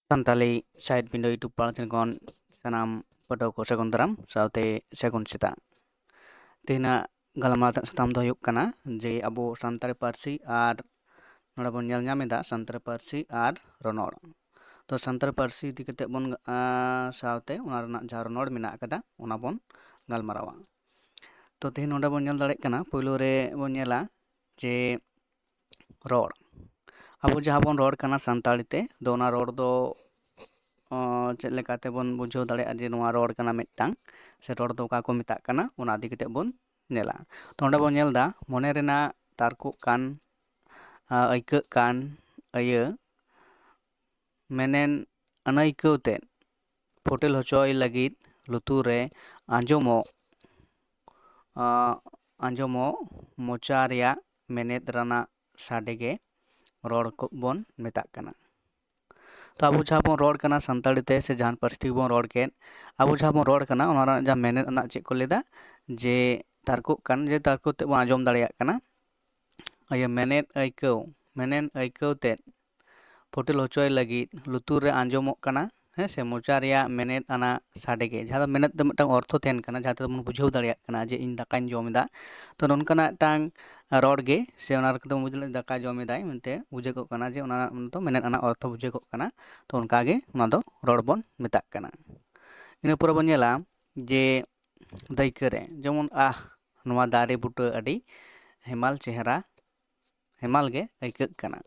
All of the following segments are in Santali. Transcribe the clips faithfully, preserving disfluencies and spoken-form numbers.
ᱥᱟᱱᱛᱟᱞᱤ ᱥᱟᱭᱤᱰ ᱯᱤᱸᱰᱟᱹ YouTube ᱯᱟᱲᱟ ᱪᱮᱱᱮᱞ ᱠᱷᱚᱱ ᱥᱟᱱᱟᱢ ᱯᱟᱹᱴᱷᱩᱣᱟᱹ ᱠᱚ ᱥᱟᱹᱜᱩᱱ ᱫᱟᱨᱟᱢ ᱥᱟᱶᱛᱮ ᱥᱟᱹᱜᱩᱱ ᱥᱮᱛᱟᱜ᱾ ᱛᱮᱦᱮᱧᱟᱜ ᱜᱟᱞᱢᱟᱨᱟᱣ ᱨᱮᱱᱟᱜ ᱥᱟᱛᱟᱢ ᱫᱚ ᱦᱩᱭᱩᱜ ᱠᱟᱱᱟ ᱡᱮ ᱟᱵᱚ ᱥᱟᱱᱛᱟᱲᱤ ᱯᱟᱹᱨᱥᱤ ᱟᱨ ᱱᱚᱰᱮ ᱵᱚᱱ ᱧᱮᱞ ᱧᱟᱢ ᱮᱫᱟ ᱥᱟᱱᱛᱟᱲᱤ ᱯᱟᱹᱨᱥᱤ ᱟᱨ ᱨᱚᱱᱚᱲ᱾ ᱛᱚ ᱥᱟᱱᱛᱟᱲᱤ ᱯᱟᱹᱨᱥᱤ ᱤᱫᱤ ᱠᱟᱛᱮ ᱵᱚᱱ, ᱟᱸ, ᱥᱟᱶᱛᱮ ᱚᱱᱟ ᱨᱮᱱᱟᱜ ᱡᱟᱦᱟᱸ ᱨᱚᱱᱚᱲ ᱢᱮᱱᱟᱜ ᱟᱠᱟᱫᱟ ᱚᱱᱟ ᱵᱚᱱ ᱜᱟᱞᱢᱟᱨᱟᱣᱟ᱾ ᱛᱚ ᱛᱮᱦᱮᱧ ᱱᱚᱰᱮ ᱵᱚᱱ ᱧᱮᱞ ᱫᱟᱲᱮᱭᱟᱜ ᱠᱟᱱᱟ, ᱯᱳᱭᱞᱳ ᱨᱮ ᱵᱚᱱ ᱧᱮᱞᱟ ᱡᱮ ᱨᱚᱲ᱾ ᱟᱵᱚ ᱡᱟᱦᱟᱸ ᱵᱚᱱ ᱨᱚᱲ ᱠᱟᱱᱟ ᱥᱟᱱᱛᱟᱲᱤ ᱛᱮ, ᱫᱚ ᱚᱱᱟ ᱨᱚᱲ ᱫᱚ, ᱚ, ᱪᱮᱫ ᱞᱮᱠᱟ ᱛᱮᱵᱚᱱ ᱵᱩᱡᱷᱟᱹᱣ ᱫᱟᱲᱮᱭᱟᱜᱼᱟ ᱡᱮ ᱱᱚᱣᱟ ᱨᱚᱲ ᱠᱟᱱᱟ ᱢᱤᱫᱴᱟᱝ, ᱥᱮ ᱨᱚᱲ ᱫᱚ ᱚᱠᱟ ᱠᱚ ᱢᱮᱛᱟᱜ ᱠᱟᱱᱟ, ᱚᱱᱟ ᱤᱫᱤ ᱠᱟᱛᱮ ᱵᱚᱱ ᱧᱮᱞᱟ᱾ ᱛᱚ ᱚᱸᱰᱮ ᱵᱚᱱ ᱧᱮᱞ ᱮᱫᱟ ᱢᱚᱱᱮ ᱨᱮᱱᱟᱜ ᱛᱟᱨᱠᱚᱜ ᱠᱟᱱ, ᱟ, ᱟᱹᱭᱠᱟᱹᱜ ᱠᱟᱱ, ᱟᱹᱭᱟᱹ, ᱢᱮᱱᱮᱱ ᱟᱹᱱᱟᱹᱭᱠᱟᱹᱣ ᱛᱮᱫ ᱯᱷᱚᱴᱮᱞ ᱦᱚᱪᱚᱭ ᱞᱟᱹᱜᱤᱫ ᱞᱩᱛᱩᱨ ᱨᱮ ᱟᱸᱡᱚᱢᱚᱜ, ᱟ, ᱟᱸᱡᱚᱢᱚᱜ ᱢᱚᱪᱟ ᱨᱮᱭᱟᱜ ᱢᱮᱱᱮᱫ ᱨᱮᱱᱟᱜ ᱥᱟᱰᱮ ᱜᱮ ᱨᱚᱲ ᱠᱚ ᱵᱚᱱ ᱢᱮᱛᱟᱜ ᱠᱟᱱᱟ᱾ ᱛᱚ ᱟᱵᱚ ᱡᱟᱦᱟᱸ ᱵᱚᱱ ᱨᱚᱲ ᱠᱟᱱᱟ ᱥᱟᱱᱛᱟᱲᱤ ᱛᱮ ᱥᱮ ᱡᱟᱦᱟᱱ ᱯᱟᱹᱨᱥᱤ ᱛᱮᱜᱮ ᱵᱚᱱ ᱨᱚᱲ ᱠᱮᱫ, ᱟᱵᱚ ᱡᱟᱦᱟᱸ ᱵᱚᱱ ᱨᱚᱲ ᱠᱟᱱᱟ ᱚᱱᱟ ᱨᱮᱱᱟᱜ ᱡᱟᱦᱟᱸ ᱢᱮᱱᱮᱫ ᱨᱮᱱᱟᱜ ᱪᱮᱫ ᱠᱚ ᱞᱟᱹᱭᱫᱟ, ᱡᱮ ᱛᱟᱨᱠᱚᱜ ᱠᱟᱱ, ᱡᱮ ᱛᱟᱨᱠᱚ ᱛᱮ ᱵᱚᱱ ᱟᱸᱡᱚᱢ ᱫᱟᱲᱮᱭᱟᱜ ᱠᱟᱱᱟ, ᱤᱭᱟᱹ ᱢᱮᱱᱮᱫ ᱟᱹᱭᱠᱟᱹᱣ, ᱢᱮᱱᱮᱫ ᱟᱹᱭᱠᱟᱹᱣ ᱛᱮᱫ ᱯᱷᱚᱴᱮᱞ ᱦᱚᱪᱚᱭ ᱞᱟᱹᱜᱤᱫ ᱞᱩᱛᱩᱨ ᱨᱮ ᱟᱸᱡᱚᱢᱚᱜ ᱠᱟᱱᱟ, ᱦᱮᱸ ᱥᱮ, ᱢᱚᱪᱟ ᱨᱮᱭᱟᱜ ᱢᱮᱱᱮᱫ ᱟᱱᱟᱜ ᱥᱟᱰᱮ ᱜᱮ, ᱡᱟᱦᱟᱸ ᱫᱚ ᱢᱮᱱᱮᱫ ᱫᱚ ᱢᱤᱫᱴᱟᱝ ᱚᱨᱛᱷᱚ ᱛᱟᱦᱮᱱ ᱠᱟᱱᱟ, ᱡᱟᱦᱟᱸ ᱛᱮᱫᱚ ᱵᱚᱱ ᱵᱩᱡᱷᱟᱹᱣ ᱫᱟᱲᱮᱭᱟᱜ ᱠᱟᱱᱟ ᱡᱮ ᱤᱧ ᱫᱟᱠᱟᱧ ᱡᱚᱢ ᱮᱫᱟ᱾ ᱛᱚ ᱱᱚᱝᱠᱟᱱᱟᱜ ᱢᱤᱫᱴᱟᱝ ᱨᱚᱲ ᱜᱮ, ᱥᱮ ᱚᱱᱟ ᱨᱮ ᱵᱩᱡᱷᱟᱹᱣ ᱫᱟᱠᱟ ᱡᱚᱢ ᱮᱫᱟᱭ ᱢᱮᱱᱛᱮ ᱵᱩᱡᱷᱟᱹᱜᱚᱜ ᱠᱟᱱᱟ, ᱡᱮ ᱚᱱᱟ ᱫᱚ ᱢᱮᱱᱮᱫ ᱟᱱᱟᱜ ᱚᱨᱛᱷᱚ ᱵᱩᱡᱷᱟᱹᱜᱚᱜ ᱠᱟᱱᱟ᱾ ᱛᱚ ᱚᱱᱠᱟ ᱜᱮ ᱚᱱᱟ ᱫᱚ ᱨᱚᱲ ᱵᱚᱱ ᱢᱮᱛᱟᱜ ᱠᱟᱱᱟ᱾ ᱤᱱᱟᱹ ᱯᱚᱨᱮ ᱵᱚᱱ ᱧᱮᱞᱟ ᱡᱮ ᱫᱟᱹᱭᱠᱟᱹ ᱨᱮ, ᱡᱮᱢᱚᱱ, ᱟᱦ, ᱱᱚᱣᱟ ᱫᱟᱨᱮ ᱵᱩᱴᱟᱹ ᱟᱹᱰᱤ ᱦᱮᱢᱟᱞ ᱪᱮᱦᱨᱟ, ᱦᱮᱢᱟᱞ ᱜᱮ ᱟᱹᱭᱠᱟᱹᱜ ᱠᱟᱱᱟ᱾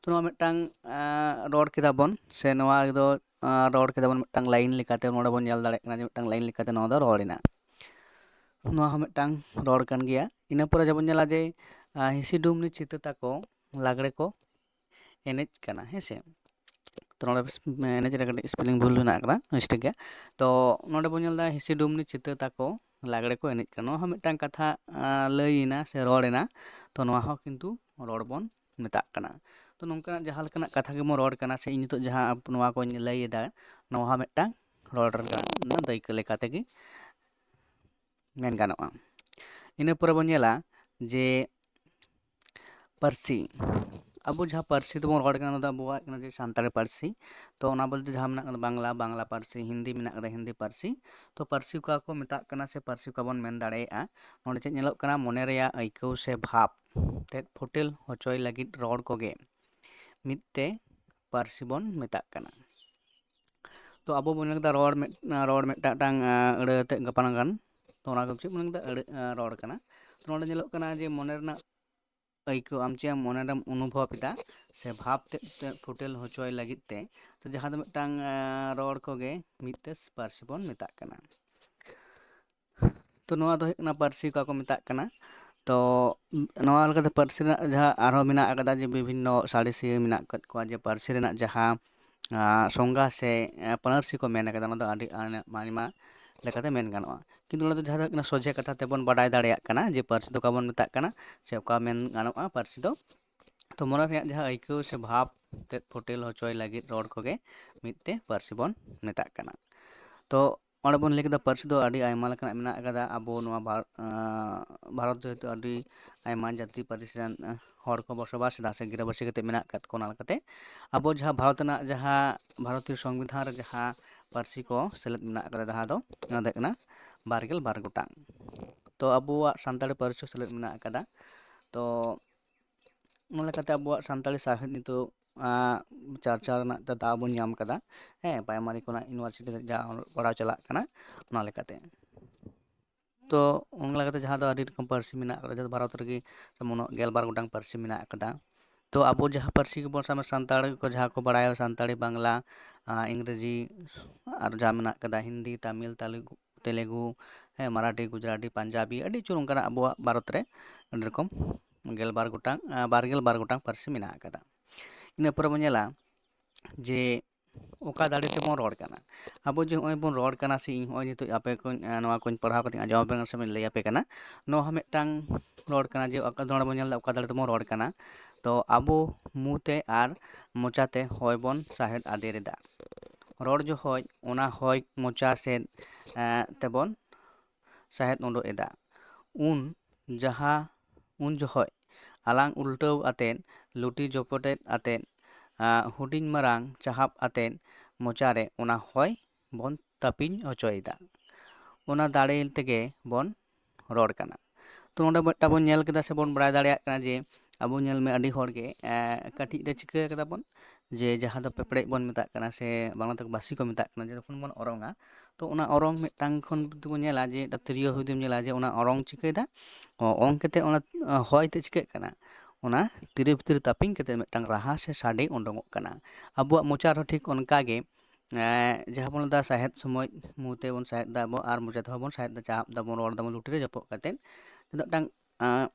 ᱛᱚ ᱱᱚᱣᱟ ᱢᱤᱫᱴᱟᱝ, ᱟᱸ, ᱨᱚᱲ ᱠᱮᱫᱟ ᱵᱚᱱ, ᱥᱮ ᱱᱚᱣᱟ ᱫᱚ, ᱟᱸ, ᱨᱚᱲ ᱠᱮᱫᱟ ᱵᱚᱱ ᱢᱤᱫᱴᱟᱝ ᱞᱟᱭᱤᱱ ᱞᱮᱠᱟᱛᱮ, ᱱᱚᱰᱮ ᱵᱚᱱ ᱧᱮᱞ ᱫᱟᱲᱮᱭᱟᱜ ᱠᱟᱱᱟ ᱡᱮ ᱢᱤᱫᱴᱟᱝ ᱞᱟᱭᱤᱱ ᱞᱮᱠᱟᱛᱮ ᱱᱚᱣᱟ ᱫᱚ ᱨᱚᱲ ᱮᱱᱟ᱾ ᱱᱚᱣᱟ ᱦᱚᱸ ᱢᱤᱫᱴᱟᱝ ᱨᱚᱲ ᱠᱟᱱ ᱜᱮᱭᱟ᱾ ᱤᱱᱟᱹ ᱯᱚᱨᱮ ᱡᱮᱢᱚᱱ ᱧᱮᱞᱟ ᱡᱮ, ᱟᱸ, ᱦᱤᱥᱤ ᱰᱩᱢᱱᱤ ᱪᱷᱤᱛᱟᱹ ᱛᱟᱠᱚ ᱞᱟᱜᱽᱲᱮ ᱠᱚ ᱮᱱᱮᱡ ᱠᱟᱱᱟ, ᱦᱮᱸ ᱥᱮ᱾ ᱛᱚ ᱱᱚᱰᱮ ᱵᱮᱥ, ᱮᱱᱮᱡ ᱨᱮ ᱠᱟᱹᱴᱤᱡ ᱥᱯᱮᱞᱤᱝ ᱵᱷᱩᱞ ᱢᱮᱱᱟᱜ ᱟᱠᱟᱫᱟ, ᱢᱤᱥᱴᱮᱠ ᱜᱮᱭᱟ᱾ ᱛᱚ ᱱᱚᱰᱮ ᱵᱚᱱ ᱧᱮᱞ ᱮᱫᱟ ᱦᱤᱥᱤ ᱰᱩᱢᱱᱤ ᱪᱷᱤᱛᱟᱹ ᱛᱟᱠᱚ ᱞᱟᱜᱽᱲᱮ ᱠᱚ ᱮᱱᱮᱡ ᱠᱟᱱᱟ᱾ ᱱᱚᱣᱟ ᱦᱚᱸ ᱢᱤᱫᱴᱟᱝ ᱠᱟᱛᱷᱟ, ᱟᱸ, ᱞᱟᱹᱭ ᱮᱱᱟ ᱥᱮ ᱨᱚᱲ ᱮᱱᱟ᱾ ᱛᱚ ᱱᱚᱣᱟ ᱦᱚᱸ ᱠᱤᱱᱛᱩ ᱨᱚᱲ ᱵᱚᱱ ᱢᱮᱛᱟᱜ ᱠᱟᱱᱟ᱾ ᱛᱚ ᱱᱚᱝᱠᱟᱱᱟᱜ ᱡᱟᱦᱟᱸ ᱞᱮᱠᱟᱱᱟᱜ ᱠᱟᱛᱷᱟ ᱜᱮᱵᱚᱱ ᱨᱚᱲ ᱠᱟᱱᱟ, ᱥᱮ ᱤᱧ ᱱᱤᱛᱚᱜ ᱡᱟᱦᱟᱸ ᱟᱯ-, ᱱᱚᱣᱟ ᱠᱚᱧ ᱞᱟᱹᱭ ᱮᱫᱟ, ᱱᱚᱣᱟ ᱦᱚᱸ ᱢᱤᱫᱴᱟᱝ ᱨᱚᱲ ᱨᱮᱱᱟᱜ ᱫᱟᱹᱭᱠᱟᱹ ᱞᱮᱠᱟ ᱛᱮᱜᱮ ᱢᱮᱱ ᱜᱟᱱᱚᱜᱼᱟ᱾ ᱤᱱᱟᱹ ᱯᱚᱨᱮ ᱵᱚᱱ ᱧᱮᱞᱟ ᱡᱮ ᱯᱟᱹᱨᱥᱤ, ᱟᱵᱚ ᱡᱟᱦᱟᱸ ᱯᱟᱹᱨᱥᱤ ᱛᱮᱵᱚᱱ ᱨᱚᱲ ᱠᱟᱱᱟ, ᱚᱱᱟ ᱫᱚ ᱟᱵᱚᱣᱟᱜ ᱠᱟᱱᱟ ᱡᱮ ᱥᱟᱱᱛᱟᱲᱤ ᱯᱟᱹᱨᱥᱤ᱾ ᱛᱚ ᱚᱱᱟ ᱵᱚᱞᱛᱮ ᱡᱟᱦᱟᱸ ᱢᱮᱱᱟᱜ ᱠᱟᱫᱟ ᱵᱟᱝᱞᱟ, ᱵᱟᱝᱞᱟ ᱯᱟᱹᱨᱥᱤ, ᱦᱤᱱᱫᱤ ᱢᱮᱱᱟᱜ ᱠᱟᱫᱟ, ᱦᱤᱱᱫᱤ ᱯᱟᱹᱨᱥᱤ᱾ ᱛᱚ ᱯᱟᱹᱨᱥᱤ ᱚᱠᱟ ᱠᱚ ᱢᱮᱛᱟᱜ ᱠᱟᱱᱟ ᱥᱮ ᱯᱟᱹᱨᱥᱤ ᱚᱠᱟ ᱵᱚᱱ ᱢᱮᱱ ᱫᱟᱲᱮᱭᱟᱜᱼᱟ, ᱱᱚᱰᱮ ᱪᱮᱫ ᱧᱮᱞᱚᱜ ᱠᱟᱱᱟ, ᱢᱚᱱᱮ ᱨᱮᱭᱟᱜ ᱟᱹᱭᱠᱟᱹᱣ ᱥᱮ ᱵᱷᱟᱵᱽ ᱛᱮᱫ ᱯᱷᱩᱴᱮᱞ ᱦᱚᱪᱚᱭ ᱞᱟᱹᱜᱤᱫ ᱨᱚᱲ ᱠᱚᱜᱮ ᱢᱤᱫ ᱛᱮ ᱯᱟᱹᱨᱥᱤ ᱵᱚᱱ ᱢᱮᱛᱟᱜ ᱠᱟᱱᱟ᱾ ᱛᱚ ᱟᱵᱚ ᱵᱚᱱ ᱧᱮᱞ ᱠᱮᱫᱟ ᱨᱚᱲ ᱢᱤᱫ, ᱨᱚᱲ ᱢᱤᱫᱴᱟᱝ, ᱟᱹᱲᱟᱹ ᱛᱮ ᱜᱟᱯᱟᱱ ᱟᱠᱟᱱ᱾ ᱛᱚ ᱚᱱᱟ ᱠᱚ ᱪᱮᱫ ᱵᱚᱱ ᱢᱮᱱ ᱠᱮᱫᱟ? ᱟᱹᱲᱟᱹ, ᱨᱚᱲ ᱠᱟᱱᱟ᱾ ᱛᱚ ᱱᱚᱰᱮ ᱧᱮᱞᱚᱜ ᱠᱟᱱᱟ ᱡᱮ ᱢᱚᱱᱮ ᱨᱮᱱᱟᱜ ᱟᱹᱭᱠᱟᱹᱣ, ᱟᱢ ᱪᱮᱫ ᱮᱢ ᱢᱚᱱᱮ ᱨᱮᱢ ᱚᱱᱩᱵᱷᱚᱵ ᱮᱫᱟ ᱥᱮ ᱵᱷᱟᱵᱽ ᱛᱮᱫ ᱛᱮ ᱯᱷᱩᱴᱮᱞ ᱦᱚᱪᱚᱭ ᱞᱟᱹᱜᱤᱫ ᱛᱮ, ᱛᱚ ᱡᱟᱦᱟᱸ ᱫᱚ ᱢᱤᱫᱴᱟᱝ, ᱨᱚᱲ ᱠᱚᱜᱮ ᱢᱤᱫ ᱛᱮ ᱯᱟᱹᱨᱥᱤ ᱵᱚᱱ ᱢᱮᱛᱟᱜ ᱠᱟᱱᱟ᱾ ᱛᱚ ᱱᱚᱣᱟ ᱫᱚ ᱦᱩᱭᱩᱜ ᱠᱟᱱᱟ ᱯᱟᱹᱨᱥᱤ ᱚᱠᱟ ᱠᱚ ᱢᱮᱛᱟᱜ ᱠᱟᱱᱟ᱾ ᱛᱚ ᱱᱚᱣᱟ ᱞᱮᱠᱟᱛᱮ ᱯᱟᱹᱨᱥᱤ ᱨᱮᱱᱟᱜ ᱡᱟᱦᱟᱸ ᱟᱨᱦᱚᱸ ᱢᱮᱱᱟᱜ ᱟᱠᱟᱫᱟ ᱡᱮ ᱵᱤᱵᱷᱤᱱᱱᱚ ᱥᱟᱬᱮᱥᱤᱭᱟᱹ ᱢᱮᱱᱟᱜ ᱟᱠᱟᱫ ᱠᱚᱣᱟ ᱡᱮ ᱯᱟᱹᱨᱥᱤ ᱨᱮᱱᱟᱜ ᱡᱟᱦᱟᱸ, ᱥᱚᱝᱜᱟ ᱥᱮ, ᱯᱟᱹᱱᱟᱹᱨᱥᱤ ᱠᱚ ᱢᱮᱱ ᱟᱠᱟᱫᱟ, ᱚᱱᱟ ᱫᱚ ᱟᱹᱰᱤ ᱟᱭᱢᱟ ᱞᱮᱠᱟᱛᱮ ᱢᱮᱱ ᱜᱟᱱᱚᱜᱼᱟ᱾ ᱠᱤᱱᱛᱩ ᱱᱚᱰᱮ ᱫᱚ ᱡᱟᱦᱟᱸ ᱫᱚ ᱦᱩᱭᱩᱜ ᱠᱟᱱᱟ ᱥᱚᱡᱷᱮ ᱠᱟᱛᱷᱟ ᱛᱮᱵᱚᱱ ᱵᱟᱰᱟᱭ ᱫᱟᱲᱮᱭᱟᱜ ᱠᱟᱱᱟ ᱡᱮ ᱯᱟᱹᱨᱥᱤ ᱫᱚ ᱚᱠᱟ ᱵᱚᱱ ᱢᱮᱛᱟᱜ ᱠᱟᱱᱟ ᱥᱮ ᱚᱠᱟ ᱢᱮᱱ ᱜᱟᱱᱚᱜᱼᱟ ᱯᱟᱹᱨᱥᱤ ᱫᱚ᱾ ᱛᱚ ᱢᱚᱱᱮ ᱨᱮᱭᱟᱜ ᱡᱟᱦᱟᱸ ᱟᱹᱭᱠᱟᱹᱣ ᱥᱮ ᱵᱷᱟᱵᱽ ᱛᱮᱫ ᱯᱷᱩᱴᱮᱞ ᱦᱚᱪᱚᱭ ᱞᱟᱹᱜᱤᱫ ᱨᱚᱲ ᱠᱚᱜᱮ ᱢᱤᱫ ᱛᱮ ᱯᱟᱹᱨᱥᱤ ᱵᱚᱱ ᱢᱮᱛᱟᱜ ᱠᱟᱱᱟ᱾ ᱛᱚ ᱚᱸᱰᱮ ᱵᱚᱱ ᱞᱟᱹᱭ ᱠᱮᱫᱟ ᱯᱟᱹᱨᱥᱤ ᱫᱚ ᱟᱹᱰᱤ ᱟᱭᱢᱟ ᱞᱮᱠᱟᱱᱟᱜ ᱢᱮᱱᱟᱜ ᱟᱠᱟᱫᱟ᱾ ᱟᱵᱚ ᱱᱚᱣᱟ ᱵᱷᱟᱨ-, ᱟᱸ, ᱵᱷᱟᱨᱚᱛ ᱡᱮᱦᱮᱛᱩ ᱟᱹᱰᱤ ᱟᱭᱢᱟ ᱡᱟᱹᱛᱤ ᱯᱟᱹᱨᱤᱥ ᱨᱮᱱ, ᱟᱸ, ᱦᱚᱲ ᱠᱚ ᱵᱚᱥᱚᱵᱟᱥ ᱮᱫᱟ ᱥᱮ ᱜᱤᱨᱟᱹᱵᱟᱹᱥᱤ ᱠᱟᱛᱮ ᱢᱮᱱᱟᱜ ᱟᱠᱟᱫ ᱠᱚ, ᱚᱱᱟ ᱞᱮᱠᱟᱛᱮ ᱟᱵᱚ ᱡᱟᱦᱟᱸ ᱵᱷᱟᱨᱚᱛ ᱨᱮᱱᱟᱜ ᱡᱟᱦᱟᱸ ᱵᱷᱟᱨᱚᱛᱤᱭᱚ ᱥᱚᱝᱵᱤᱫᱷᱟᱱ ᱨᱮ ᱡᱟᱦᱟᱸ ᱯᱟᱹᱨᱥᱤ ᱠᱚ ᱥᱮᱞᱮᱫ ᱢᱮᱱᱟᱜ ᱟᱠᱟᱫᱟ, ᱡᱟᱦᱟᱸ ᱫᱚ ᱚᱱᱟ ᱫᱚ ᱦᱩᱭᱩᱜ ᱠᱟᱱᱟ ᱵᱟᱨ ᱜᱮᱞ ᱵᱟᱨ ᱜᱚᱴᱟᱝ᱾ ᱛᱚ ᱟᱵᱚᱣᱟᱜ ᱥᱟᱱᱛᱟᱲᱤ ᱯᱟᱹᱨᱥᱤ ᱦᱚᱸ ᱥᱮᱞᱮᱫ ᱢᱮᱱᱟᱜ ᱟᱠᱟᱫᱟ᱾ ᱛᱚ ᱚᱱᱟ ᱞᱮᱠᱟᱛᱮ ᱟᱵᱚᱣᱟᱜ ᱥᱟᱱᱛᱟᱲᱤ ᱥᱟᱶᱦᱮᱫ ᱱᱤᱛᱚᱜ, ᱟᱸ, ᱪᱟᱨᱪᱟᱣ ᱨᱮᱱᱟᱜ ᱛᱮ ᱫᱟᱣ ᱵᱚᱱ ᱧᱟᱢ ᱠᱟᱫᱟ, ᱦᱮᱸ, ᱯᱨᱟᱭᱢᱟᱨᱤ ᱠᱷᱚᱱᱟᱜ ᱤᱭᱩᱱᱤᱵᱷᱟᱨᱥᱤᱴᱤ ᱫᱷᱟᱹᱵᱤᱡ ᱡᱟᱦᱟᱸ ᱚᱞᱚᱜ ᱯᱟᱲᱦᱟᱣ ᱪᱟᱞᱟᱜ ᱠᱟᱱᱟ, ᱚᱱᱟ ᱞᱮᱠᱟᱛᱮ᱾ ᱛᱚ ᱚᱱᱟ ᱞᱮᱠᱟᱛᱮ ᱡᱟᱦᱟᱸ ᱫᱚ ᱟᱹᱰᱤ ᱨᱚᱠᱚᱢ ᱯᱟᱹᱨᱥᱤ ᱢᱮᱱᱟᱜ ᱠᱟᱫᱟ, ᱡᱟᱦᱟᱸ ᱫᱚ ᱵᱷᱟᱨᱚᱛ ᱨᱮᱜᱮ ᱡᱮᱢᱚᱱ ᱜᱮᱞ ᱵᱟᱨ ᱜᱚᱴᱟᱝ ᱯᱟᱹᱨᱥᱤ ᱢᱮᱱᱟᱜ ᱠᱟᱫᱟ᱾ ᱛᱚ ᱟᱵᱚ ᱡᱟᱦᱟᱸ ᱯᱟᱹᱨᱥᱤ ᱜᱮᱵᱚᱱ ᱥᱟᱱ-, ᱥᱟᱱᱛᱟᱲ ᱠᱚ ᱡᱟᱦᱟᱸ ᱠᱚ ᱵᱟᱲᱟᱭᱟ, ᱥᱟᱱᱛᱟᱲᱤ, ᱵᱟᱝᱞᱟ, ᱟᱸ, ᱤᱝᱨᱮᱡᱤ ᱟᱨ ᱡᱟᱦᱟᱸ ᱢᱮᱱᱟᱜ ᱠᱟᱫᱟ ᱦᱤᱱᱫᱤ, ᱛᱟᱢᱤᱞ, ᱛᱟᱞᱤ-, ᱛᱮᱞᱮᱜᱩ, ᱦᱮᱸ, ᱢᱟᱨᱟᱴᱷᱤ, ᱜᱩᱡᱽᱨᱟᱴᱤ, ᱯᱟᱧᱡᱟᱵᱤ, ᱟᱹᱰᱤ ᱪᱩᱨ ᱚᱱᱠᱟᱱᱟᱜ ᱟᱵᱚᱣᱟᱜ ᱵᱷᱟᱨᱚᱛ ᱨᱮ ᱟᱹᱰᱤ ᱨᱚᱠᱚᱢ ᱜᱮᱞ ᱵᱟᱨ ᱜᱚᱴᱟᱝ, ᱟᱸ, ᱵᱟᱨ ᱜᱮᱞ ᱵᱟᱨ ᱜᱚᱴᱟᱝ ᱯᱟᱹᱨᱥᱤ ᱢᱮᱱᱟᱜ ᱟᱠᱟᱫᱟ᱾ ᱤᱱᱟᱹ ᱯᱚᱨᱮ ᱵᱚᱱ ᱧᱮᱞᱟ ᱡᱮ ᱚᱠᱟ ᱫᱟᱲᱮ ᱛᱮᱵᱚᱱ ᱨᱚᱲ ᱠᱟᱱᱟ᱾ ᱟᱵᱚ ᱡᱮ ᱦᱚᱸᱜᱼᱚᱭ ᱵᱚᱱ ᱨᱚᱲ ᱠᱟᱱᱟ ᱥᱮ ᱤᱧ ᱦᱚᱸᱜᱼᱚᱭ ᱱᱤᱛᱚᱜ ᱟᱯᱮ ᱠᱚᱧ, ᱟᱸ, ᱱᱚᱣᱟ ᱠᱚᱧ ᱯᱟᱲᱦᱟᱣ ᱠᱟᱛᱮᱧ ᱟᱸᱡᱚᱢ ᱟᱯᱮ ᱠᱟᱱᱟ ᱥᱮ ᱞᱟᱹᱭ ᱟᱯᱮ ᱠᱟᱱᱟ, ᱱᱚᱣᱟ ᱦᱚᱸ ᱢᱤᱫᱴᱟᱝ ᱨᱚᱲ ᱠᱟᱱᱟ ᱡᱮ ᱚᱠᱟ, ᱱᱚᱰᱮ ᱵᱚᱱ ᱧᱮᱞ ᱮᱫᱟ ᱚᱠᱟ ᱫᱟᱲᱮ ᱛᱮᱵᱚᱱ ᱨᱚᱲ ᱠᱟᱱᱟ᱾ ᱛᱚ ᱟᱵᱚ ᱢᱩ ᱛᱮ ᱟᱨ ᱢᱚᱪᱟ ᱛᱮ ᱦᱚᱭ ᱵᱚᱱ ᱥᱟᱦᱮᱫ ᱟᱫᱮᱨ ᱮᱫᱟ᱾ ᱨᱚᱲ ᱡᱚᱦᱚᱜ ᱚᱱᱟ ᱦᱚᱭ ᱢᱚᱪᱟ ᱥᱮᱫ, ᱮᱸ, ᱛᱮᱵᱚᱱ ᱥᱟᱦᱮᱫ ᱩᱰᱩᱠ ᱮᱫᱟ᱾ ᱩᱱ ᱡᱟᱦᱟᱸ, ᱩᱱ ᱡᱚᱦᱚᱜ ᱟᱞᱟᱝ ᱩᱞᱴᱟᱹᱣ ᱟᱛᱮᱫ ᱞᱩᱴᱤ ᱡᱚᱯᱚᱴᱮᱫ ᱟᱛᱮᱫ, ᱟᱸ, ᱦᱩᱰᱤᱧ ᱢᱟᱨᱟᱝ ᱪᱟᱦᱟᱵ ᱟᱛᱮᱫ ᱢᱚᱪᱟᱨᱮ ᱚᱱᱟ ᱦᱚᱭ ᱵᱚᱱ ᱛᱟᱹᱯᱤᱧ ᱦᱚᱪᱚᱭᱮᱫᱟ᱾ ᱚᱱᱟ ᱫᱟᱲᱮ ᱛᱮᱜᱮ ᱵᱚᱱ ᱨᱚᱲ ᱠᱟᱱᱟ᱾ ᱛᱚ ᱱᱚᱰᱮ ᱢᱤᱫᱴᱟᱝ ᱵᱚᱱ ᱧᱮᱞ ᱠᱮᱫᱟ ᱥᱮ ᱵᱚᱱ ᱵᱟᱲᱟᱭ ᱫᱟᱲᱮᱭᱟᱜ ᱠᱟᱱᱟ ᱡᱮ ᱟᱵᱚ ᱧᱮᱞ ᱢᱮ ᱟᱹᱰᱤ ᱦᱚᱲ ᱜᱮ, ᱮᱸ, ᱠᱟᱹᱴᱤᱡ ᱨᱮ ᱪᱤᱠᱟᱹ ᱠᱟᱫᱟ ᱵᱚᱱ ᱡᱮ ᱡᱟᱦᱟᱸ ᱫᱚ ᱯᱮᱯᱲᱮᱡ ᱵᱚᱱ ᱢᱮᱛᱟᱜ ᱠᱟᱱᱟ ᱥᱮ ᱵᱟᱝᱞᱟ ᱛᱮᱠᱚ ᱵᱟᱹᱥᱤ ᱠᱚ ᱢᱮᱛᱟᱜ ᱠᱟᱱᱟ, ᱡᱮ ᱡᱚᱠᱷᱚᱱ ᱵᱚᱱ ᱚᱨᱚᱝᱟ ᱛᱚ ᱚᱱᱟ ᱚᱨᱚᱝ ᱢᱤᱫᱴᱟᱝ ᱠᱷᱚᱱ ᱡᱩᱫᱤ ᱵᱚᱱ ᱧᱮᱞᱟ ᱡᱮ ᱢᱤᱫᱴᱟᱝ ᱛᱤᱨᱭᱳ ᱡᱩᱫᱤᱢ ᱧᱮᱞᱟ ᱡᱮ ᱚᱱᱟ ᱚᱨᱚᱝ ᱪᱤᱠᱟᱹᱭᱮᱫᱟ, ᱚ-, ᱚᱝ ᱠᱟᱛᱮ ᱚᱱᱟ, ᱟᱸ, ᱦᱚᱭ ᱛᱮ ᱪᱤᱠᱟᱹᱜ ᱠᱟᱱᱟ, ᱚᱱᱟ ᱛᱤᱨᱭᱳ ᱵᱷᱤᱛᱨᱤ ᱨᱮ ᱛᱟᱹᱯᱤᱧ ᱠᱟᱛᱮ ᱢᱤᱫᱴᱟᱝ ᱨᱟᱦᱟ ᱥᱮ ᱥᱟᱰᱮ ᱩᱰᱩᱝᱚᱜ ᱠᱟᱱᱟ᱾ ᱟᱵᱚᱣᱟᱜ ᱢᱚᱪᱟ ᱨᱮᱦᱚᱸ ᱴᱷᱤᱠ ᱚᱱᱠᱟ ᱜᱮ, ᱮᱸ, ᱡᱟᱦᱟᱸ ᱵᱚᱱ ᱞᱟᱹᱭᱫᱟ ᱥᱟᱦᱮᱫ ᱥᱚᱢᱚᱭ ᱢᱩ ᱛᱮᱵᱚᱱ ᱥᱟᱦᱮᱫ ᱫᱟ ᱟᱵᱚ ᱟᱨ ᱢᱚᱪᱟ ᱛᱮᱦᱚᱸ ᱵᱚᱱ ᱥᱟᱦᱮᱫ ᱫᱟ, ᱪᱟᱦᱟᱵ ᱫᱟᱵᱚᱱ, ᱨᱚᱲ ᱫᱟᱵᱚᱱ ᱞᱩᱴᱤ ᱨᱮ ᱡᱚᱯᱚᱜ ᱠᱟᱛᱮᱫ ᱢᱤᱫᱴᱟᱝ, ᱟᱸ,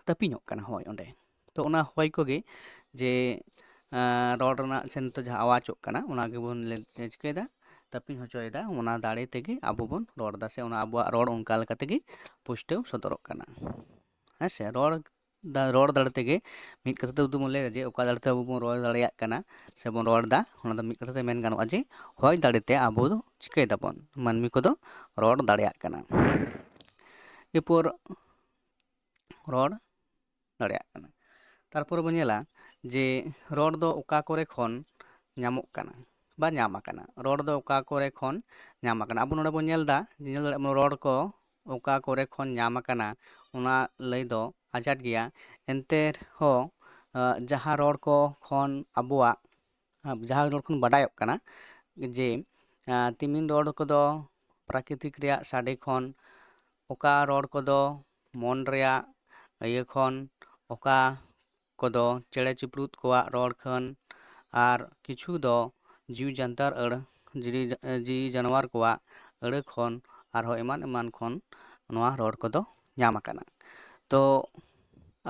ᱛᱟᱹᱯᱤᱧᱚᱜ ᱠᱟᱱᱟ ᱦᱚᱭ ᱚᱸᱰᱮ᱾ ᱛᱚ ᱚᱱᱟ ᱦᱚᱭ ᱠᱚᱜᱮ ᱡᱮ, ᱟᱸ, ᱨᱚᱲ ᱨᱮᱱᱟᱜ ᱥᱮ ᱱᱤᱛᱚᱜ ᱡᱟᱦᱟᱸ ᱟᱣᱟᱡᱚᱜ ᱠᱟᱱᱟ ᱚᱱᱟ ᱜᱮᱵᱚᱱ ᱞᱮ-, ᱪᱤᱠᱟᱹᱭᱮᱫᱟ, ᱛᱟᱹᱯᱤᱧ ᱦᱚᱪᱚᱭᱮᱫᱟ᱾ ᱚᱱᱟ ᱫᱟᱲᱮ ᱛᱮᱜᱮ ᱟᱵᱚ ᱵᱚᱱ ᱨᱚᱲ ᱮᱫᱟ ᱥᱮ ᱚᱱᱟ ᱟᱵᱚᱣᱟᱜ ᱨᱚᱲ ᱚᱱᱠᱟ ᱞᱮᱠᱟ ᱛᱮᱜᱮ ᱯᱩᱥᱴᱟᱹᱣ ᱥᱚᱫᱚᱨᱚᱜ ᱠᱟᱱᱟ᱾ ᱦᱮᱸ ᱥᱮ, ᱨᱚᱲ ᱫᱟ-, ᱨᱚᱲ ᱫᱟᱲᱮ ᱛᱮᱜᱮ ᱢᱤᱫ ᱠᱟᱛᱷᱟ ᱛᱮ ᱡᱩᱫᱤ ᱵᱚᱱ ᱞᱟᱹᱭᱟ ᱡᱮ ᱚᱠᱟ ᱫᱟᱲᱮ ᱛᱮ ᱟᱵᱚ ᱵᱚᱱ ᱨᱚᱲ ᱫᱟᱲᱮᱭᱟᱜ ᱠᱟᱱᱟ ᱥᱮ ᱵᱚᱱ ᱨᱚᱲ ᱮᱫᱟ, ᱚᱱᱟ ᱫᱚ ᱢᱤᱫ ᱠᱟᱛᱷᱟ ᱛᱮ ᱢᱮᱱ ᱜᱟᱱᱚᱜᱼᱟ ᱡᱮ ᱦᱚᱭ ᱫᱟᱲᱮ ᱛᱮ ᱟᱵᱚ ᱫᱚ ᱪᱤᱠᱟᱹᱭ ᱫᱟᱵᱚᱱ, ᱢᱟᱹᱱᱢᱤ ᱠᱚᱫᱚ ᱨᱚᱲ ᱫᱟᱲᱮᱭᱟᱜ ᱠᱟᱱᱟ᱾ ᱮᱨᱯᱚᱨ ᱨᱚᱲ ᱫᱟᱲᱮᱭᱟᱜ ᱠᱟᱱᱟ᱾ ᱛᱟᱨᱯᱚᱨᱮ ᱵᱚᱱ ᱧᱮᱞᱟ ᱡᱮ ᱨᱚᱲ ᱫᱚ ᱚᱠᱟ ᱠᱚᱨᱮ ᱠᱷᱚᱱ ᱧᱟᱢᱚᱜ ᱠᱟᱱᱟ ᱵᱟ ᱧᱟᱢ ᱟᱠᱟᱱᱟ᱾ ᱨᱚᱲ ᱫᱚ ᱚᱠᱟ ᱠᱚᱨᱮ ᱠᱷᱚᱱ ᱧᱟᱢ ᱟᱠᱟᱱᱟ᱾ ᱟᱵᱚ ᱱᱚᱰᱮ ᱵᱚᱱ ᱧᱮᱞ ᱮᱫᱟ, ᱧᱮᱞ ᱫᱟᱲᱮᱭᱟᱜ ᱵᱚᱱ ᱨᱚᱲ ᱠᱚ ᱚᱠᱟ ᱠᱚᱨᱮ ᱠᱷᱚᱱ ᱧᱟᱢ ᱟᱠᱟᱱᱟ, ᱚᱱᱟ ᱞᱟᱹᱭ ᱫᱚ ᱟᱡᱷᱟᱴ ᱜᱮᱭᱟ᱾ ᱮᱱᱛᱮ ᱨᱮᱦᱚᱸ, ᱟᱸ, ᱡᱟᱦᱟᱸ ᱨᱚᱲ ᱠᱚ ᱠᱷᱚᱱ ᱟᱵᱚᱣᱟᱜ, ᱟᱸ, ᱡᱟᱦᱟᱸ ᱨᱚᱲ ᱠᱷᱚᱱ ᱵᱟᱰᱟᱭᱚᱜ ᱠᱟᱱᱟ ᱡᱮ, ᱟᱸ, ᱛᱤᱢᱤᱱ ᱨᱚᱲ ᱠᱚᱫᱚ ᱯᱨᱟᱠᱨᱤᱛᱤᱠ ᱨᱮᱭᱟᱜ ᱥᱟᱰᱮ ᱠᱷᱚᱱ ᱚᱠᱟ ᱨᱚᱲ ᱠᱚᱫᱚ ᱢᱚᱱ ᱨᱮᱭᱟᱜ ᱤᱭᱟᱹ ᱠᱷᱚᱱ, ᱚᱠᱟ ᱠᱚᱫᱚ ᱪᱮᱬᱮ ᱪᱤᱯᱨᱩᱫ ᱠᱚᱣᱟᱜ ᱨᱚᱲ ᱠᱷᱚᱱ, ᱟᱨ ᱠᱤᱪᱷᱩ ᱫᱚ ᱡᱤᱣᱤ ᱡᱟᱱᱛᱟᱨ ᱟᱹᱲ, ᱡᱤᱣᱤ, ᱡᱤᱣᱤ ᱡᱟᱱᱣᱟᱨ ᱠᱚᱣᱟᱜ ᱟᱹᱲᱟᱹ ᱠᱷᱚᱱ ᱟᱨᱦᱚᱸ ᱮᱢᱟᱱ ᱮᱢᱟᱱ ᱠᱷᱚᱱ ᱱᱚᱣᱟ ᱨᱚᱲ ᱠᱚᱫᱚ ᱧᱟᱢ ᱟᱠᱟᱱᱟ᱾ ᱛᱚ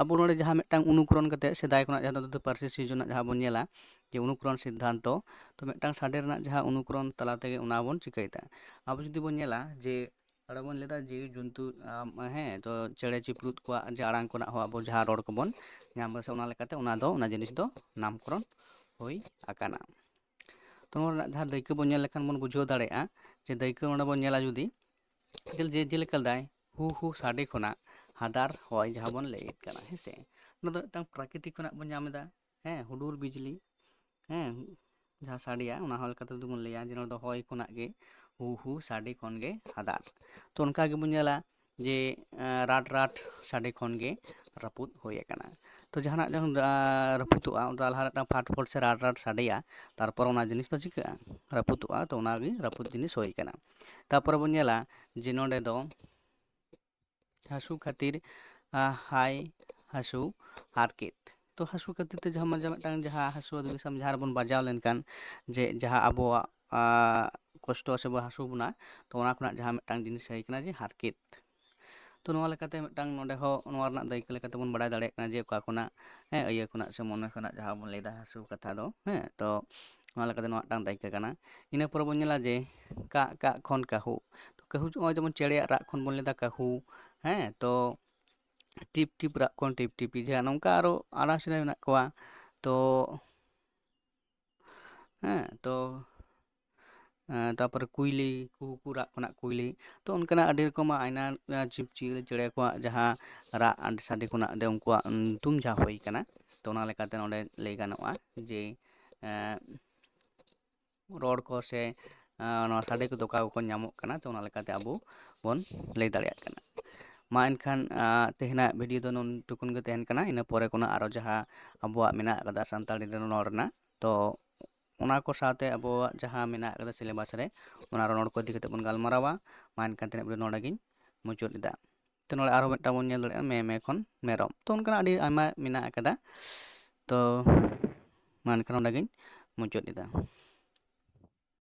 ᱟᱵᱚ ᱱᱚᱰᱮ ᱡᱟᱦᱟᱸ ᱢᱤᱫᱴᱟᱝ ᱚᱱᱩᱠᱚᱨᱚᱱ ᱠᱟᱛᱮ ᱥᱮᱫᱟᱭ ᱠᱷᱚᱱᱟᱜ ᱡᱟᱦᱟᱸ ᱫᱚ ᱯᱟᱹᱨᱥᱤ ᱥᱤᱨᱡᱚᱱᱟᱜ ᱡᱟᱦᱟᱸ ᱵᱚᱱ ᱧᱮᱞᱟ ᱡᱮ ᱚᱱᱩᱠᱚᱨᱚᱱ ᱥᱤᱫᱽᱫᱷᱟᱱᱛᱚ, ᱛᱚ ᱢᱤᱫᱴᱟᱝ ᱥᱟᱰᱮ ᱨᱮᱱᱟᱜ ᱡᱟᱦᱟᱸ ᱚᱱᱩᱠᱚᱨᱚᱱ ᱛᱟᱞᱟ ᱛᱮᱜᱮ ᱚᱱᱟ ᱵᱚᱱ ᱪᱤᱠᱟᱹᱭᱮᱫᱟ᱾ ᱟᱵᱚ ᱡᱩᱫᱤ ᱵᱚᱱ ᱧᱮᱞᱟ ᱡᱮ ᱚᱸᱰᱮ ᱵᱚᱱ ᱞᱟᱹᱭᱫᱟ ᱡᱤᱣᱤ ᱡᱚᱱᱛᱩ, ᱟᱢ, ᱦᱮᱸ, ᱛᱚ ᱪᱮᱬᱮ ᱪᱤᱯᱨᱩᱫ ᱠᱚᱣᱟᱜ ᱡᱮ ᱟᱲᱟᱝ ᱠᱷᱚᱱᱟᱜ ᱦᱚᱸ ᱟᱵᱚ ᱡᱟᱦᱟᱸ ᱨᱚᱲ ᱠᱚᱵᱚᱱ ᱧᱟᱢ ᱮᱫᱟ ᱥᱮ ᱚᱱᱟ ᱞᱮᱠᱟᱛᱮ ᱚᱱᱟ ᱫᱚ, ᱚᱱᱟ ᱡᱤᱱᱤᱥ ᱫᱚ ᱱᱟᱢᱠᱚᱨᱚᱱ ᱦᱩᱭ ᱟᱠᱟᱱᱟ᱾ ᱛᱚ ᱱᱚᱣᱟ ᱨᱮᱱᱟᱜ ᱡᱟᱦᱟᱸ ᱫᱟᱹᱭᱠᱟᱹ ᱵᱚᱱ ᱧᱮᱞ ᱞᱮᱠᱷᱟᱱ ᱵᱚᱱ ᱵᱩᱡᱷᱟᱹᱣ ᱫᱟᱲᱮᱭᱟᱜᱼᱟ ᱡᱮ ᱫᱟᱹᱭᱠᱟᱹ ᱱᱚᱰᱮ ᱵᱚᱱ ᱧᱮᱞᱟ ᱡᱩᱫᱤ, ᱡᱮ, ᱡᱮ, ᱡᱮᱞᱮᱠᱟ ᱞᱮᱫᱟᱭ, ᱦᱩ ᱦᱩ ᱥᱟᱰᱮ ᱠᱷᱚᱱᱟᱜ ᱦᱟᱫᱟᱨ ᱦᱚᱭ ᱡᱟᱦᱟᱸ ᱵᱚᱱ ᱞᱟᱹᱭᱮᱫ ᱠᱟᱱᱟ, ᱦᱮᱸ ᱥᱮ? ᱱᱚᱣᱟ ᱫᱚ ᱢᱤᱫᱴᱟᱝ ᱯᱨᱟᱠᱨᱤᱛᱤᱠ ᱠᱷᱚᱱᱟᱜ ᱵᱚᱱ ᱧᱟᱢ ᱮᱫᱟ, ᱦᱮᱸ, ᱦᱩᱰᱩᱨ ᱵᱤᱡᱽᱞᱤ, ᱦᱮᱸ, ᱡᱟᱦᱟᱸ ᱥᱟᱰᱮᱭᱟ, ᱚᱱᱟ ᱦᱚᱸ ᱞᱮᱠᱟ ᱛᱮᱫᱚ ᱵᱚᱱ ᱞᱟᱹᱭᱟ ᱡᱮ ᱱᱚᱣᱟ ᱫᱚ ᱦᱚᱭ ᱠᱷᱚᱱᱟᱜ ᱜᱮ, ᱦᱩ ᱦᱩ ᱥᱟᱰᱮ ᱠᱷᱚᱱ ᱜᱮ ᱦᱟᱫᱟᱨ᱾ ᱛᱚ ᱚᱱᱠᱟ ᱜᱮᱵᱚᱱ ᱧᱮᱞᱟ ᱡᱮ, ᱟᱸ, ᱨᱟᱴ ᱨᱟᱴ ᱥᱟᱰᱮ ᱠᱷᱚᱱ ᱜᱮ ᱨᱟᱹᱯᱩᱫ ᱦᱩᱭ ᱟᱠᱟᱱᱟ᱾ ᱛᱚ ᱡᱟᱦᱟᱱᱟᱜ ᱡᱚᱠᱷᱚᱱ, ᱟᱸ, ᱨᱟᱹᱯᱩᱫᱚᱜᱼᱟ, ᱚᱱᱟ ᱞᱟᱦᱟ ᱨᱮ ᱢᱤᱫᱴᱟᱝ ᱯᱷᱟᱴ ᱯᱷᱚᱴ ᱥᱮ ᱨᱟᱴ ᱨᱟᱴ ᱥᱟᱰᱮᱭᱟ, ᱛᱟᱨᱯᱚᱨ ᱚᱱᱟ ᱡᱤᱱᱤᱥ ᱫᱚ ᱪᱤᱠᱟᱹᱜᱼᱟ? ᱨᱟᱹᱯᱩᱫᱚᱜᱼᱟ᱾ ᱛᱚ ᱚᱱᱟᱜᱮ ᱨᱟᱹᱯᱩᱫ ᱡᱤᱱᱤᱥ ᱦᱩᱭ ᱟᱠᱟᱱᱟ᱾ ᱛᱟᱨᱯᱚᱨᱮ ᱵᱚᱱ ᱧᱮᱞᱟ ᱡᱮ ᱱᱚᱰᱮ ᱫᱚ ᱦᱟᱹᱥᱩ ᱠᱷᱟᱹᱛᱤᱨ, ᱟ, ᱦᱟᱭ ᱦᱟᱹᱥᱩ ᱦᱟᱨᱠᱮᱛ᱾ ᱛᱚ ᱦᱟᱹᱥᱩ ᱠᱷᱟᱹᱛᱤᱨ ᱛᱮ ᱡᱟᱦᱟᱸ ᱢᱟᱡᱟ ᱢᱤᱫᱴᱟᱝ ᱡᱟᱦᱟᱸ ᱦᱟᱹᱥᱩ ᱟᱹᱫᱩ ᱫᱤᱥᱚᱢ ᱡᱟᱦᱟᱸ ᱨᱮᱵᱚᱱ ᱵᱟᱡᱟᱣ ᱞᱮᱱᱠᱷᱟᱱ ᱡᱮ ᱡᱟᱦᱟᱸ ᱟᱵᱚᱣᱟᱜ, ᱟ, ᱠᱚᱥᱴᱚ ᱥᱮ ᱵᱚ ᱦᱟᱹᱥᱩ ᱵᱚᱱᱟ, ᱛᱚ ᱚᱱᱟ ᱠᱷᱚᱱᱟᱜ ᱡᱟᱦᱟᱸ ᱢᱤᱫᱴᱟᱝ ᱡᱤᱱᱤᱥ ᱦᱮᱡ ᱠᱟᱱᱟ ᱡᱮ ᱦᱟᱨᱠᱮᱛ᱾ ᱛᱚ ᱱᱚᱣᱟ ᱞᱮᱠᱟᱛᱮ ᱢᱤᱫᱴᱟᱝ ᱱᱚᱰᱮ ᱦᱚᱸ ᱱᱚᱣᱟ ᱨᱮᱱᱟᱜ ᱫᱟᱹᱭᱠᱟᱹ ᱞᱮᱠᱟᱛᱮ ᱵᱚᱱ ᱵᱟᱲᱟᱭ ᱫᱟᱲᱮᱭᱟᱜ ᱠᱟᱱᱟ ᱡᱮ ᱚᱠᱟ ᱠᱷᱚᱱᱟᱜ, ᱦᱮᱸ, ᱤᱭᱟᱹ ᱠᱷᱚᱱᱟᱜ ᱥᱮ ᱢᱚᱱᱮ ᱠᱷᱚᱱᱟᱜ ᱡᱟᱦᱟᱸ ᱵᱚᱱ ᱞᱟᱹᱭᱫᱟ ᱦᱟᱹᱥᱩ ᱠᱟᱛᱷᱟ ᱫᱚ, ᱦᱮᱸ, ᱛᱚ ᱱᱚᱣᱟ ᱞᱮᱠᱟᱛᱮ ᱱᱚᱣᱟ ᱢᱤᱫᱴᱟᱝ ᱫᱟᱹᱭᱠᱟᱹ ᱠᱟᱱᱟ᱾ ᱤᱱᱟᱹ ᱯᱚᱨᱮ ᱵᱚᱱ ᱧᱮᱞᱟ ᱡᱮ ᱠᱟᱜ ᱠᱟᱜ ᱠᱷᱚᱱ ᱠᱟᱹᱦᱩ᱾ ᱛᱚ ᱠᱟᱹᱦᱩ ᱱᱚᱜᱼᱚᱭ ᱡᱮᱢᱚᱱ ᱪᱮᱬᱮᱭᱟᱜ ᱨᱟᱜ ᱠᱷᱚᱱ ᱵᱚᱱ ᱞᱟᱹᱭᱫᱟ ᱠᱟᱹᱦᱩ, ᱦᱮᱸ, ᱛᱚ ᱴᱤᱯ ᱴᱤᱯ ᱨᱟᱜ ᱠᱷᱚᱱ ᱴᱤᱯ ᱴᱤᱯᱤ, ᱡᱟᱦᱟᱸ ᱱᱚᱝᱠᱟ ᱟᱨᱚ ᱟᱭᱢᱟ ᱪᱮᱬᱮ ᱢᱮᱱᱟᱜ ᱠᱚᱣᱟ᱾ ᱛᱚ, ᱦᱮᱸ, ᱛᱚ, ᱮᱸ, ᱛᱟᱨᱯᱚᱨᱮ ᱠᱩᱭᱞᱤ, ᱠᱩᱦᱩ ᱠᱩᱦᱩ ᱨᱟᱜ ᱠᱷᱚᱱᱟᱜ ᱠᱩᱭᱞᱤ᱾ ᱛᱚ ᱚᱱᱠᱟᱱᱟᱜ ᱟᱹᱰᱤ ᱨᱚᱠᱚᱢᱟᱜ ᱟᱭᱢᱟ, ᱮᱸ, ᱡᱤᱵᱽ ᱡᱤᱭᱟᱹᱞᱤ ᱪᱮᱬᱮ ᱠᱚᱣᱟᱜ ᱡᱟᱦᱟᱸ ᱨᱟᱜ ᱟᱹᱰᱤ ᱥᱟᱰᱮ ᱠᱷᱚᱱᱟᱜ ᱫᱚ ᱩᱱᱠᱩᱣᱟᱜ ᱧᱩᱛᱩᱢ ᱡᱟᱦᱟᱸ ᱦᱩᱭ ᱠᱟᱱᱟ᱾ ᱛᱚ ᱚᱱᱟ ᱞᱮᱠᱟᱛᱮ ᱱᱚᱰᱮ ᱞᱟᱹᱭ ᱜᱟᱱᱚᱜᱼᱟ ᱡᱮ, ᱮᱸ, ᱨᱚᱲ ᱠᱚ ᱥᱮ, ᱟᱸ, ᱱᱚᱣᱟ ᱥᱟᱰᱮ ᱠᱚᱫᱚ ᱚᱠᱟ ᱠᱚ ᱧᱟᱢᱚᱜ ᱠᱟᱱᱟ, ᱛᱚ ᱚᱱᱟ ᱞᱮᱠᱟᱛᱮ ᱟᱵᱚ ᱵᱚᱱ ᱞᱟᱹᱭ ᱫᱟᱲᱮᱭᱟᱜ ᱠᱟᱱᱟ᱾ ᱢᱟ ᱮᱱᱠᱷᱟᱱ, ᱟᱸ, ᱛᱮᱦᱮᱧᱟᱜ ᱵᱷᱤᱰᱤᱭᱳ ᱫᱚ ᱱᱩᱱ ᱴᱩᱠᱩᱱ ᱜᱮ ᱛᱟᱦᱮᱱ ᱠᱟᱱᱟ᱾ ᱤᱱᱟᱹ ᱯᱚᱨᱮ ᱠᱷᱚᱱᱟᱜ ᱟᱨᱚ ᱡᱟᱦᱟᱸ ᱟᱵᱚᱣᱟᱜ ᱢᱮᱱᱟᱜ ᱟᱠᱟᱫᱟ ᱥᱟᱱᱛᱟᱲᱤ ᱨᱮ ᱨᱚᱲ ᱨᱮᱱᱟᱜ, ᱛᱚ ᱚᱱᱟ ᱠᱚ ᱥᱟᱶᱛᱮ ᱟᱵᱚᱣᱟᱜ ᱡᱟᱦᱟᱸ ᱢᱮᱱᱟᱜ ᱟᱠᱟᱫᱟ ᱥᱤᱞᱮᱵᱟᱥ ᱨᱮ, ᱚᱱᱟ ᱨᱚᱱᱚᱲ ᱠᱚ ᱤᱫᱤ ᱠᱟᱛᱮ ᱵᱚᱱ ᱜᱟᱞᱢᱟᱨᱟᱣᱟ᱾ ᱢᱟ ᱮᱱᱠᱷᱟᱱ ᱛᱮᱦᱮᱧᱟᱜ ᱵᱷᱤᱰᱤᱭᱳ ᱱᱚᱰᱮ ᱜᱤᱧ ᱢᱩᱪᱟᱹᱫ ᱮᱫᱟ᱾ ᱛᱚ ᱱᱚᱰᱮ ᱟᱨᱦᱚᱸ ᱢᱤᱫᱴᱟᱝ ᱵᱚᱱ ᱧᱮᱞ ᱫᱟᱲᱮᱭᱟᱜᱼᱟ, ᱢᱮ ᱢᱮ ᱠᱷᱚᱱ ᱢᱮᱨᱚᱢ᱾ ᱛᱚ ᱚᱱᱠᱟᱱᱟᱜ ᱟᱹᱰᱤ ᱟᱭᱢᱟ ᱢᱮᱱᱟᱜ ᱟᱠᱟᱫᱟ᱾ ᱛᱚ ᱢᱟ ᱮᱱᱠᱷᱟᱱ ᱱᱚᱰᱮ ᱜᱤᱧ ᱢᱩᱪᱟᱹᱫ ᱮᱫᱟ᱾